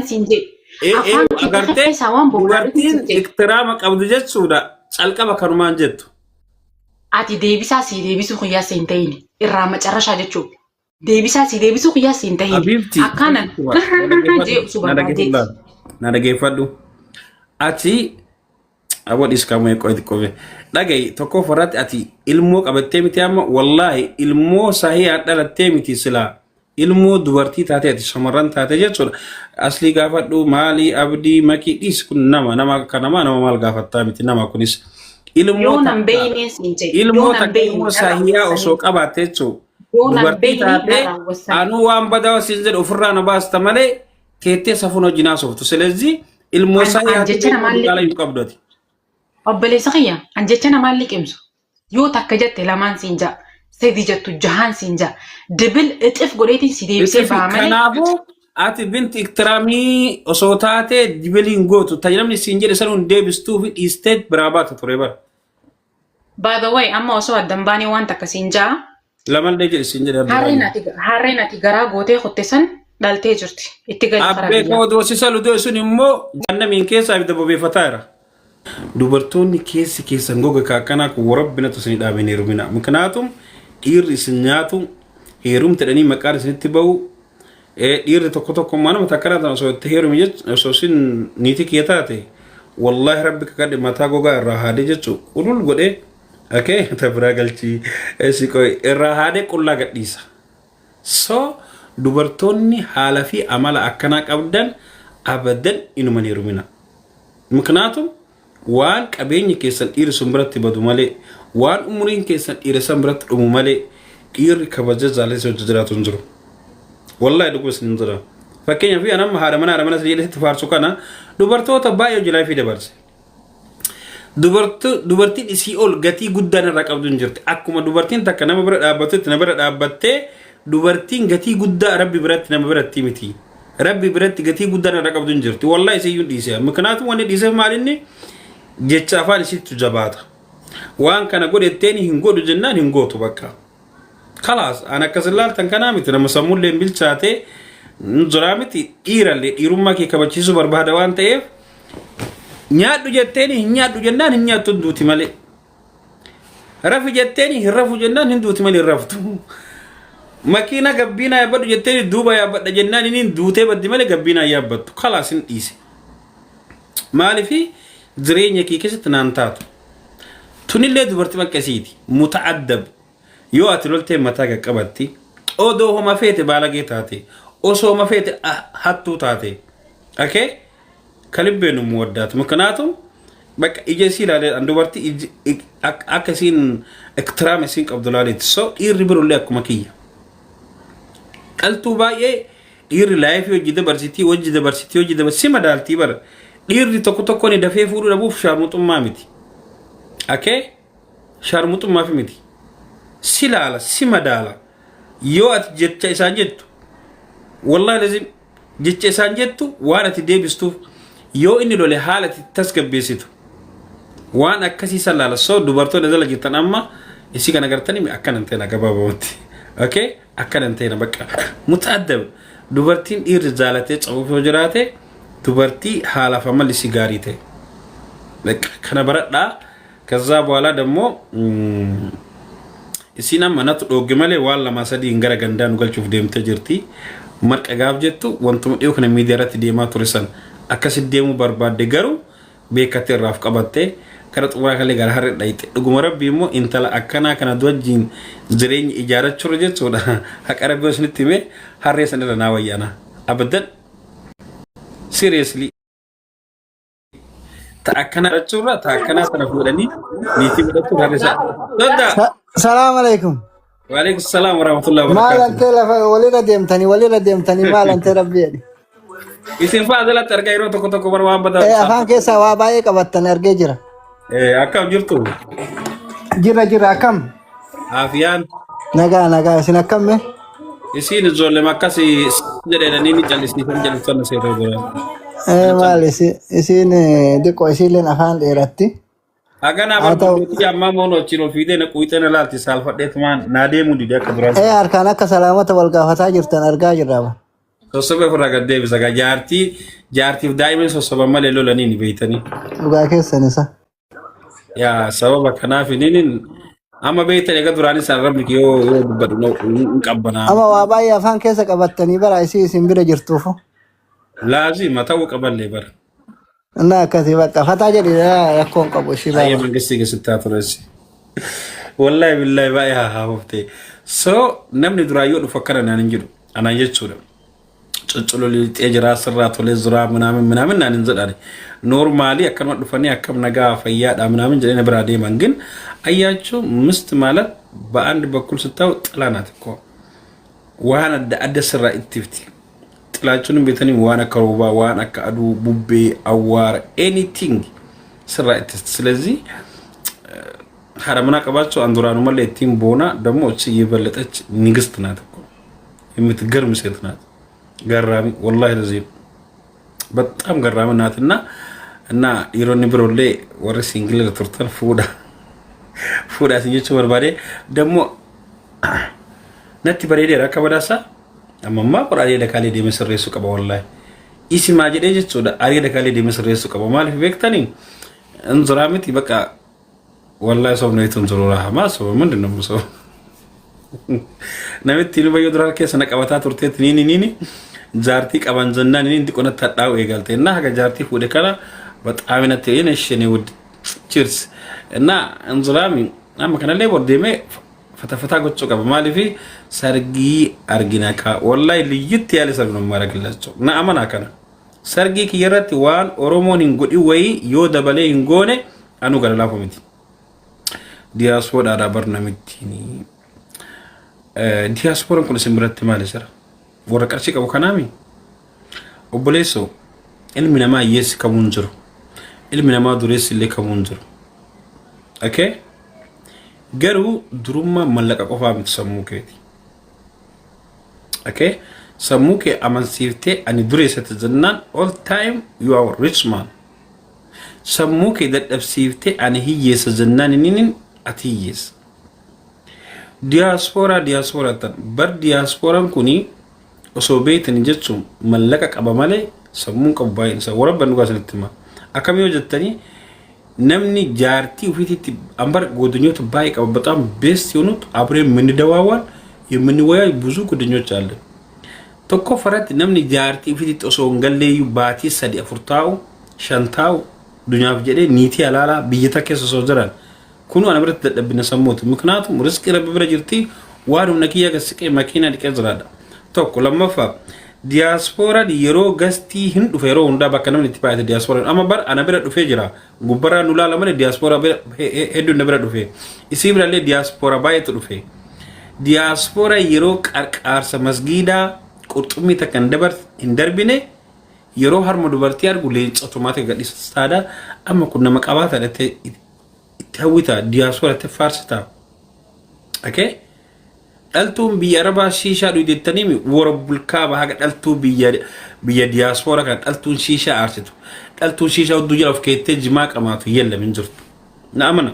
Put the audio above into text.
Siin jedhe. Afaan kee Agartee keessaa waan ba'u dubartiin siin jedhe. iktiraama qabdu jechuudha. Calqaba kanumaan jettu. Ati deebisaa sii deebisuu kiyyaa siin ta'in irraa macarrashaa jechuudha. Deebisaa sii deebisuu kiyyaa siin ta'in. Habiibti. Akkaanan jeeqsu Na barbaadeeti. dhageeffadhu. Na dhageeffadhu. Ati aboo dhiiskamu eeqoo itti qofe. Dhaga'i tokko ofirratti ati ilmoo qabattee miti amma wallaahi ilmoo sahii dhalattee miti silaa. Ilmoo dubartii taate ati shamarran taate jechuudha. Aslii gaafadhu maali abdii makii dhiis kun nama nama akka namaa nama maal gaafattaa miti nama kunis. Ilmoo Yoo nan takka beeynee siin jedhe. Yoo ilmoo nan takka beeyne ilmoo narraa sahiyaa osoo wassanii. qabaatte jechuudha. Yoo nan Dubartii beeyne taate narraa wassanii. anuu waan badaa siin jedhu ofirraa na baasta malee teettee safuun hojii naasoftu. Silezii ilmoo An an sahiyaa jecha namaan ilmoo hin liqimsu. qabdu ati. Obboleessa kiyya an jecha namaan liqimsu. Yoo takka jette lamaan siin ja'a. Sadi jettu jahaan siin ja'a. Dibil ixif godheetiin si deebisee Isifi ba'a malee. kanaafuu ati binti iktiraamii osoo taate dibiliin gootu tajaajilni siin jedhe sanuun deebistuu fi dhiistee biraa baata ture bara. By the way, amma osoo addan baanee waan takka siin ja'a. Lamallee jedhe siin jedhe adda Harreen baay'ee. ati harreen ati garaa gootee kutte san dhaltee jirti. Itti gali karaa Abbee biyyaa. koo doosisa ludoo sun immoo jahannamiin keessaa ibidda bobeeffataa jira. Dubartoonni keessi keessan goga kaakkanaa kun warabbinatu isin dhaabeen heerumina. Miknaatum dhiirri isin nyaatu heerumte dhanii maqaan isinitti bahu dhiirri tokko tokko immoo nama takkanaa tan osoo itti heerumi jechu osoo isin niitii kiyya taate wallaahi rabbi kakadhe mataa gogaa irraa haadee jechu qulul godhee akee ta biraa galchii si qoy irraa haadee qullaa gadhiisa. So dubartoonni haala fi amala akkanaa qabdan abadan inuma hin heerumina. Miknaatum waan qabeenyi keessan dhiirri sun biratti badu malee waan umuriin keessan dhiira san biratti dhumu malee dhiirri kabaja jaalala hojii jiraatu hin jiru. Wallahi dhuguma isin hin jira. Fakkeenyaaf an amma haadha mana isin jedhetti faarsu kana dubartoota baay'ee hojii laayifii dabarse. Dubartiin isii ol gatii guddaan irraa qabdu hin jirti. Akkuma dubartiin takka nama bira dhaabbattutti nama bira dhaabbattee dubartiin gatii guddaa rabbi biratti nama biratti miti. Rabbi biratti gatii guddaan irraa qabdu hin jirti. Wallahi isiyyuu dhiise. Miknaatum wanni dhiiseef maal inni jecha afaan isiitu jabaata. Waan kana godhetteen hin godhu jennaan hin gootu bakka. Kalaas an akkas ilaaltan kanaa miti nama sammuullee hin bilchaate jiraa miti dhiirallee dhiirummaa kee kabachiisuu barbaada waan ta'eef nyaadhu jetteen hin nyaadhu jennaan hin nyaattu hin duuti malee. Rafi jetteen hin rafu jennaan hin duuti malee hin raftu. Makiina gabbiinaa yaabbadhu jetteen duuba yaabbadha jennaan inni duutee baddi malee gabbiinaa yaabbattu. Kalaas hin dhiise. Maaliifi jireenya kee keessatti naan taatu. Tunillee dubartii akkasiiti. Muta'addab. Yoo ati loltee mataa qaqqabatti odoo homa feete baalagee taate osoo homa feete hattuu taate. Akee kalibbeen nu muwaddaatu. Miknaatum bakka ija isii ilaalee an dubartii akka isiin iktiraama isiin qabdu ilaaleetti. So dhiirri birollee akkuma kiyya. Dhaltuu baay'ee dhiirri laayifii hojii dabarsitii hojii dabarsitii hojii dabarsitii si madaaltii bara. Dhiirri tokko tokko ni dafee fuudhuu dhabuuf shaarmuxummaa miti. Akee shaarmuxummaaf miti. Si laala si madaala. Yoo ati jecha isaan jettu wallahi lazim jecha isaan jettu waan ati deebistuuf yoo inni lole haala ati tasgabbeessitu waan akkasii san laala. So dubartoonni jala jirtan amma isii kana gartanii akkana hin ta'in gabaabumatti. Okay? Akkana hin ta'in bakka muta'addab dubartiin dhiirri jaalatee cabuuf yoo jiraate dubartii haalaaf amalli isii gaarii ta'e. Bakka kana baradhaa ከዛ በኋላ ደግሞ isiin amma natu dhoogge malee waan lamaa sadiin gara gandaa nu galchuuf deemtee jirti. Marqa gaaf jettu wantuma dhiyoo kana miidiyaa irratti deemaa ture san akkasi deemuu barbaadde garuu beekattee irraaf qabattee gara xumuraa kalee gara harree dhayxe. Dhuguma rabbi immoo intala akkanaa kana wajjin jireenya ijaarrachuurra jechuudha. Haqa rabbi isinitti himee harree san irra naa wayyaana. Abadan seriously ta akkanaa jechuurra ta akkanaa sana fuudhanii niitii godhachuun harree sana. Sodda! Salaam alaikum. Waalaikum salaam warahmatullahi Maal wabarakatuh. antee lafa walirra deemtanii maal antee rabbi jedhi. Isin fa'aa jalatti argaa yeroo tokko tokko bara waan badaa. Afaan keessaa waa baay'ee qabattan argee jira. Akkam jirtu? Jira jira akkam? Afiyaan. Nagaa nagaa isin akkam mee? Isiin ijoollee akkasii jedhanii ni callisiisan jallisan seeroo jira. Maal isiin diqqoo isiilleen afaan dheeratti. Haganaa Haa ta'u. barbaadde ammaa moon wajjin ol fiidee na quuxee na laalti saalfadheetumaan naa deemuu dide akka duraan. Harkaan akka salaamata wal gaafataa jirtan argaa jirra. Sossobee ofirraa gad deebisa gaa jaartii jaartiif daa'imni sossoban malee lolanii ni beeytanii. Dhugaa keessan isa. Yaa sababa kanaaf inni amma beeytan egaa duraanis arrabni yoo yoo dubbadhu hin qabbanaa. Amma waa baay'ee afaan keessa qabattanii bara isii isin bira jirtuufu. Laazima ta'uu qaballee bara. Innaa akkasii bakka fataa jedhi rakkoo hin qabu ishii Ayya baaba. mangistii keessatti haa tureessi. Wallahi billahi baay'ee haa haafofte. So namni duraa yoo dhufu akkana naan hin jedhu anaan jechuudha. Cuccululixee jira sirraa tolee jira minaamin minaamin naan hin jedhani. Normally akkanuma dhufanii akkam nagaa fayyaadha ምናምን jedhanii biraa deeman ግን አያችሁ ምስት ማለት በአንድ በኩል ስታዩ ጥላ ናት እኮ waan adda adda sirraa ittifti. Xilaachuun beetanii waan akka roobaa, waan akka aduu, bubbee, awwaara, anything sirraa ittisti. ስለዚህ haadha manaa qabaachuu an duraanumallee ittiin boona ደግሞ እቺ የበለጠች ንግስት ናት እኮ የምትገርም ሴት ናት። ገራሚ ወላሂ ለዚህ በጣም ገራሚ ናትና እና dhiironni biroollee warri single irra turtan fuudha fuudha isin jechuu barbaade ደግሞ natti bareedeera akka badaasaa amma ammaa qora areeda kaalee deemee sirreessuu qaba wallaahi isimaa jedhee jechuudha areeda kaalee deemee sirreessuu qaba maaliif beektanii እንዙራ miti በቃ ወላሂ ሰው ነው የቱ maa ሰው ምንድን ነው ሰው namitti lubayyoo duraa keessa na qabataa turteetti niini niini jaartii qaban jennaan inni xiqqoonatti hadhaa'u eegalte እና haga jaartii fuudhe kana በጣም natti እሺ እኔ ውድ cheers እና እንዙራሚ amma kanallee bor deemee fatafataa gochuu qaba maaliif sargii argina ka wallahi liyyitti yaale sargi ነው የማደርግላቸው na amanaa kana sargii kiyya irratti waan oromoon hin godhin wayii yoo dabalee hin goone anu gara laafu miti diyaaspoodhaadhaa bar namittiin diyaaspooraan kun isin biratti maali jira warra qarshii qabu kanaami obboleessoo ilmi namaa hiyyeessi kamuu hin jiru ilmi namaa dureessi illee kamuu hin jiru okay garuu durummaa mallaqa qofaa miti sammuu keeti okay sammuu kee amansiiftee ani dureessatti jennaan all time you are rich man sammuu kee dadhabsiiftee ani hiyyeessa jennaan inni ati hiyyeessa diyaaspooraa diyaaspooraa tan bar diyaasporaan kuni osoo beeytani jechuun mallaqa qaba malee sammuun qabu baay'een isaa warabban dhugaa isinitti hima akkam yoo jettanii namni jaartii ofiititti ambar ጓደኞች baay'ee qaba በጣም best የሆኑት አብረን የምንደዋዋል የምንወያይ ብዙ ጓደኞች አለን። Tokko faratti namni jaartii ofiititti osoo hin galleeyyuu baatii sadi afur taa'u shan taa'u dunyaaf jedhee niitii halaalaa biyya takka keessa osoo jiran kunu ana biratti dadhabbina sammuuti. ምክንያቱም rizqii rabbi bira jirti waan humna kiyya gasiqee makiinaa dhiqee jiraadha. Tokko lammaffaa diyaaspooraan yeroo gastii hin dhufe yeroo hundaa bakka namni itti baay'ate diyaaspooraan amma bar ana bira dhufee jira gubbarraa nu laala malee diyaaspooraa bira hedduun na bira dhufe isii birallee diyaaspooraa baay'eetu dhufe diyaaspooraa yeroo qarqaarsa masgiidaa qurxummii takka hin darbine yeroo harma dubartii argu leenca otomaatika gadhiisa saada amma kun nama qabaata itti hawwita diyaaspooraa itti faarsita okay dhaltuun biyya arabaa shiishaa dhuydettanii wara bulkaaba haga dhaltuu biyya biyya diyaaspooraa kana dhaltuun shiishaa aarsitu dhaltuun shiishaa hudduu jala of keettee jimaa qamaatu yellam hin jirtu na amana.